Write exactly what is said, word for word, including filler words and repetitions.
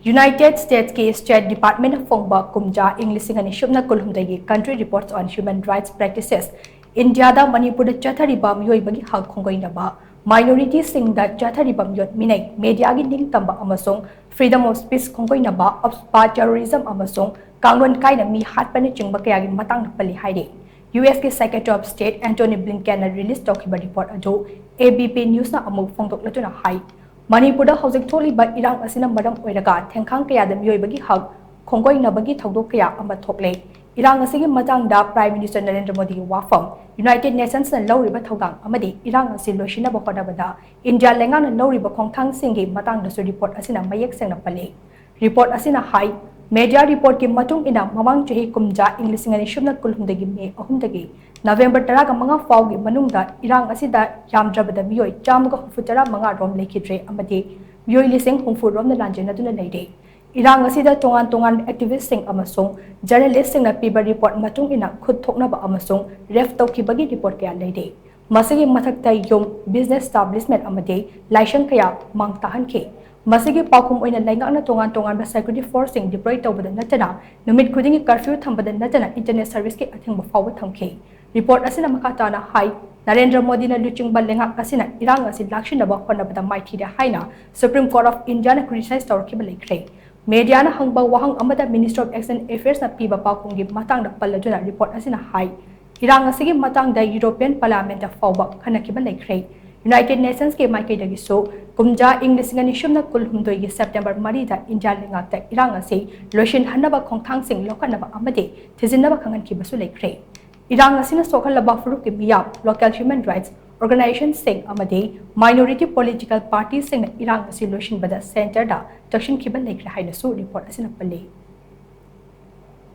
United States ꯀꯤ State Department ꯅ ꯐꯣꯡꯕ ꯀꯨꯝꯖꯥ ꯏꯪ ꯂꯤꯁꯤꯡ ꯑꯅꯤ ꯁꯨꯞꯅ ꯀꯨꯟꯍꯨꯝꯗꯣꯏꯒꯤ Country Reports on Human Rights Practices, ꯏꯟꯗꯤꯌꯥꯗ ꯃꯅꯤꯄꯨꯔꯗ ꯆꯠꯊꯔꯤꯕ ꯃꯤꯑꯣꯏꯕꯒꯤ ꯍꯛ ꯈꯣꯡꯒꯣꯏꯅꯕ, minority ꯁꯤꯡꯗ ꯆꯠꯊꯔꯤꯕ ꯃꯤꯑꯣꯠ ꯃꯤꯅꯩ, media ꯒꯤ ꯅꯤꯡꯇꯝꯕ ꯑꯃꯁꯨꯡ freedom of speech ꯈꯣꯡꯒꯣꯏꯅꯕ, UFPA terrorism ꯑꯃꯁꯨꯡ ꯀꯥꯡꯂꯣꯟ ꯀꯥꯏꯅ ꯃꯤ ꯍꯥꯠꯄꯅꯆꯤꯡꯕ ꯀꯌꯥꯒꯤ ꯃꯇꯥꯡꯗ ꯄꯜꯂꯤ ꯍꯥꯏꯔꯤ꯫ ꯌꯨ ꯑꯦꯁ ꯀꯤ Secretary of State Antony Blinken ꯅ release ꯇꯧꯈꯤꯕ report ꯑꯗꯨ A B P News ꯅ ꯑꯃꯨꯛ ꯐꯣꯡꯗꯣꯛꯂꯗꯨꯅ ꯍꯥꯏ, ꯃꯅꯤꯄꯨꯔꯗ ꯍꯧꯖꯤꯛ ꯊꯣꯛꯂꯤꯕ ꯏꯔꯥꯡ ꯑꯁꯤꯅ ꯃꯔꯝ ꯑꯣꯏꯔꯒ ꯊꯦꯡꯈꯥꯡ ꯀꯌꯥꯗ ꯃꯤꯑꯣꯏꯕꯒꯤ ꯍꯛ ꯈꯣꯡꯒꯣꯏꯅꯕꯒꯤ ꯊꯧꯗꯣꯛ ꯀꯌꯥ ꯑꯃ ꯊꯣꯛꯂꯦ꯫ ꯏꯔꯥꯡ ꯑꯁꯤꯒꯤ ꯃꯇꯥꯡꯗ Prime Minister ꯅꯔꯦꯟꯗ꯭ꯔ ꯃꯣꯗꯤꯒꯤ ꯋꯥꯐꯝ, United Nations ꯅ ꯂꯧꯔꯤꯕ ꯊꯧꯗꯥꯡ ꯑꯃꯗꯤ ꯏꯔꯥꯡ ꯑꯁꯤ ꯂꯣꯏꯁꯤꯟꯅꯕ ꯍꯣꯠꯅꯕꯗ ꯏꯟꯗꯤꯌꯥ ꯂꯩꯉꯥꯛꯅ ꯂꯧꯔꯤꯕ ꯈꯣꯡꯊꯥꯡꯁꯤꯡꯒꯤ ꯃꯇꯥꯡꯗꯁꯨ report ꯑꯁꯤꯅ ꯃꯌꯦꯛ ꯁꯦꯡꯅ ꯄꯜꯂꯤ꯫ Report ꯑꯁꯤꯅ ꯍꯥꯏ, media report ꯀꯤ ꯃꯇꯨꯡ ꯏꯟꯅ ꯃꯃꯥꯡ ꯆꯍꯤ ꯀꯨꯝꯖꯥ ꯏꯪ ꯂꯤꯁꯤꯡ ꯑꯅꯤ ꯁꯨꯞꯅ ꯀꯨꯟꯍꯨꯝꯗꯣꯏꯒꯤ May ꯑꯍꯨꯝꯗꯒꯤ November ꯇꯔꯥꯃꯉꯥ ꯐꯥꯎꯒꯤ ꯃꯅꯨꯡꯗ ꯏꯔꯥꯡ ꯑꯁꯤꯗ ꯌꯥꯝꯗ꯭ꯔꯕꯗ ꯃꯤꯑꯣꯏ ꯆꯥꯝꯃꯒ ꯍꯨꯝꯐꯨꯇꯔꯥ ꯃꯉꯥ ꯔꯣꯝ ꯂꯩꯈꯤꯗ꯭ꯔꯦ ꯑꯃꯗꯤ ꯃꯤꯑꯣꯏ ꯂꯤꯁꯤꯡ ꯍꯨꯝꯐꯨ ꯔꯣꯝꯅ ꯂꯥꯟꯖꯦꯟꯅꯗꯨꯅ ꯂꯩꯔꯦ꯫ ꯏꯔꯥꯡ ꯑꯁꯤꯗ ꯇꯣꯉꯥꯟ ꯇꯣꯉꯥꯟꯕ activist ꯁꯤꯡ ꯑꯃꯁꯨꯡ journalist ꯁꯤꯡꯅ ꯄꯤꯕ report ꯃꯇꯨꯡ ꯏꯟꯅ ꯈꯨꯠ ꯊꯣꯛꯅꯕ ꯑꯃꯁꯨꯡ rape ꯇꯧꯈꯤꯕꯒꯤ report ꯀꯌꯥ ꯂꯩꯔꯦ꯫ ꯃꯁꯤꯒꯤ ꯃꯊꯛꯇ ꯌꯨꯝ, business establishment ꯑꯃꯗꯤ ꯂꯥꯏꯁꯪ ꯀꯌꯥ ꯃꯥꯡ ꯇꯥꯍꯟꯈꯤ꯫ ꯃꯁꯤꯒꯤ ꯄꯥꯎꯈꯨꯝ ꯑꯣꯏꯅ ꯂꯩꯉꯥꯛꯅ ꯇꯣꯉꯥꯟ ꯇꯣꯉꯥꯟꯕ security force ꯁꯤꯡ deploy ꯇꯧꯕꯗ ꯅꯠꯇꯅ ꯅꯨꯃꯤꯠ ꯈꯨꯗꯤꯡꯒꯤ curfew ꯊꯝꯕꯗ ꯅꯠꯇꯅ internet service ꯀꯤ ꯑꯊꯤꯡꯕ ꯐꯥꯎꯕ ꯊꯝꯈꯤ꯫ Report ꯑꯁꯤꯅ ꯃꯈꯥ ꯇꯥꯅ ꯍꯥꯏ, ꯅꯔꯦꯟꯗ꯭ꯔ ꯃꯣꯗꯤꯅ ꯂꯨꯆꯤꯡꯕ ꯂꯩꯉꯥꯛ ꯑꯁꯤꯅ ꯏꯔꯥꯡ ꯑꯁꯤ ꯂꯥꯛꯁꯤꯟꯅꯕ ꯍꯣꯠꯅꯕꯗ ꯃꯥꯏꯊꯤꯔꯦ ꯍꯥꯏꯅ Supreme Court of India ꯅ criticize ꯇꯧꯔꯛꯈꯤꯕ ꯂꯩꯈ꯭ꯔꯦ꯫ Media ꯅ ꯍꯪꯕ ꯋꯥꯍꯪ ꯑꯃꯗ Ministry of External Affairs ꯅ ꯄꯤꯕ ꯄꯥꯎꯈꯨꯝꯒꯤ ꯃꯇꯥꯡꯗ ꯄꯜꯂꯗꯨꯅ report ꯑꯁꯤꯅ ꯍꯥꯏ, ꯏꯔꯥꯡ ꯑꯁꯤꯒꯤ ꯃꯇꯥꯡꯗ European Parliament ꯇ ꯐꯥꯎꯕ ꯈꯟꯅꯈꯤꯕ ꯂꯩꯈ꯭ꯔꯦ꯫ United Nations ꯀꯤ ꯃꯥꯏꯀꯩꯗꯒꯤꯁꯨ ꯀꯨꯝꯖꯥ ꯏꯪ ꯂꯤꯁꯤꯡ ꯑꯅꯤ ꯁꯨꯞꯅ ꯀꯨꯟꯍꯨꯝꯗꯣꯏꯒꯤ September ꯃꯔꯤꯗ ꯏꯟꯗꯤꯌꯥ ꯂꯩꯉꯥꯛꯇ ꯏꯔꯥꯡ ꯑꯁꯤ ꯂꯣꯏꯁꯤꯟꯍꯟꯅꯕ ꯈꯣꯡꯊꯥꯡꯁꯤꯡ ꯂꯧꯈꯠꯅꯕ ꯑꯃꯗꯤ ꯊꯤꯖꯤꯟꯅꯕ ꯈꯪꯍꯟꯈꯤꯕꯁꯨ ꯂꯩꯈ꯭ꯔꯦ꯫ ꯏꯔꯥꯡ ꯑꯁꯤꯅ ꯁꯣꯛꯍꯜꯂꯕ ꯐꯨꯔꯨꯞꯀꯤ ꯃꯤꯌꯥꯝ, local human rights organization ꯁꯤꯡ ꯑꯃꯗꯤ minority political party ꯁꯤꯡꯅ ꯏꯔꯥꯡ ꯑꯁꯤ ꯂꯣꯏꯁꯤꯟꯕꯗ center ꯗ ꯆꯪꯁꯤꯟꯈꯤꯕ ꯂꯩꯈ꯭ꯔꯦ ꯍꯥꯏꯅꯁꯨ report ꯑꯁꯤꯅ ꯄꯜꯂꯤ꯫